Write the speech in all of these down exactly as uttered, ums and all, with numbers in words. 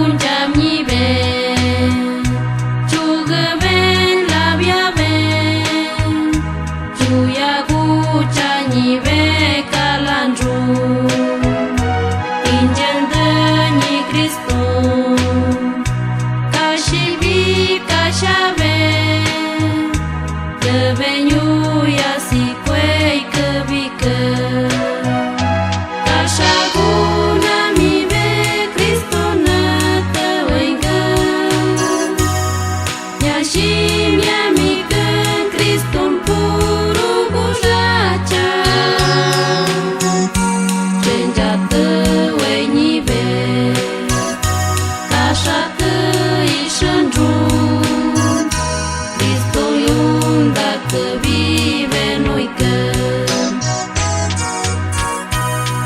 Njaam nyive, jugv mbenx la'biaa mbenx, juyaac guqv jaa nyive ga'lan nzunc. Ih njien ndui nyi Kristu, ga'siq mbiv ga'siaa mbenx, deix mbenx nyuv yaac siqv gueiv ga'bi ga'saqc gu naamv mingh mbenx Kristu naaiv deix weih ga'nv. Yaac sipv mi'aqv mingh ga'nv Kristu buv lu gu zaqc jaa. Zengc jaax deix weih nyive, ga'saqc deix i shen nzunc, Kristu yungh nda ga'bi mbenx nuiv ga'nv.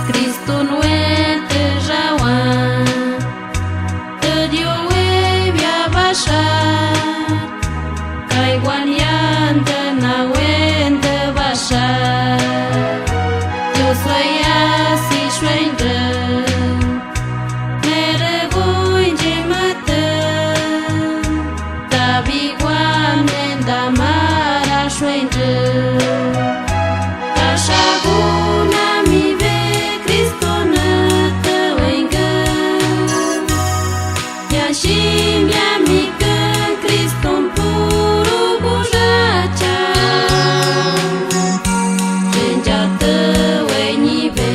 Kristu wetv deix za'wangh, deix youh wetv mbiaauc ba'shatc, gaengh guanh yaac deix naaiv wetv deix ba'shatc, youh sueih yaac siqv sueih ndeic, maiv deix guiv njimv maiv deix, da'bi guanh mbenx da'maah sueih ndeic. Ga'saqc gu naamv mingh mbenx Kristu naaiv deix weih ga'nv. Yaac sipv mi'aqv mingh ga'nv Kristu buv lu gu zaqc jaa. Zengc jaax deix weih nyive,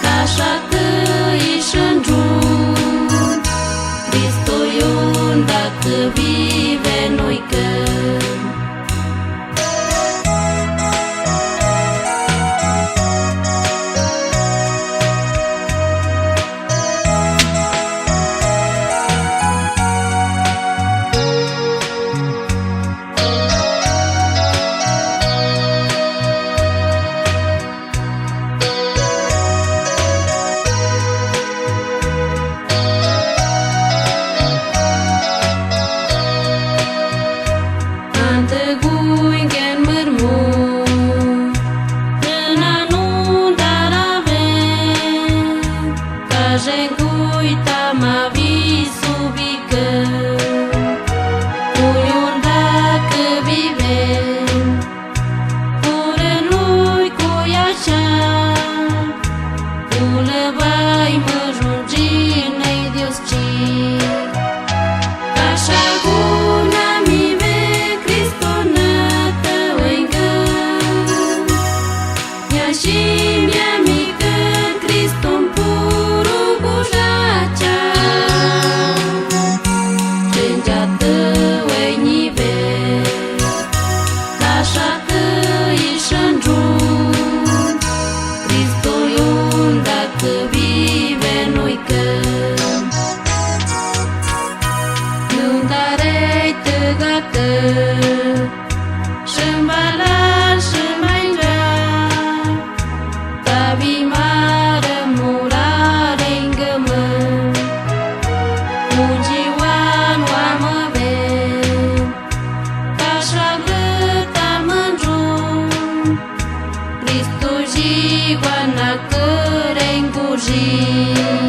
ga'saqc deix i shen nzunc, Kristu yungh nda ga'bi mbenx nuiv ga'nv. A'ndui guix nqemh maiv mun, da'naaiv nungx da'naaiv mbenx, ga'zengx guix da'maah mbiv sung mbiv ga'nv, gu'nyuoz nda ga'bi mbenx, gu'nguaaz nuiv gu'yaav qaqv, gu'la'baeng maiv nzunc nzipv ninh Ziouv jiex. Ga'saqc gu naamv mingh mbenx Kristu naaiv deix weih ga'nv. Yaac sipv mi'aqv mingh ga'nv Kristu buv lu gu zaqc jaa. Zengc jaax deix weih nyic mbenc, ga'saqc deix i shen nzunc, Kristu yungz ndaangc ga'bi mbenc nuiv ga'nv. Yungz ndaangc reih deix ga'naaiv deix, shen baac la'shen maiv njaaux, daapv bih maa la'muc la'lengh ga'meix, mungh njiec waanc waac maiv mbenc, ga'saqc la'daaih maiv nzunc, Kristu njiec waanc naaic ga'lengh mbu'ziex.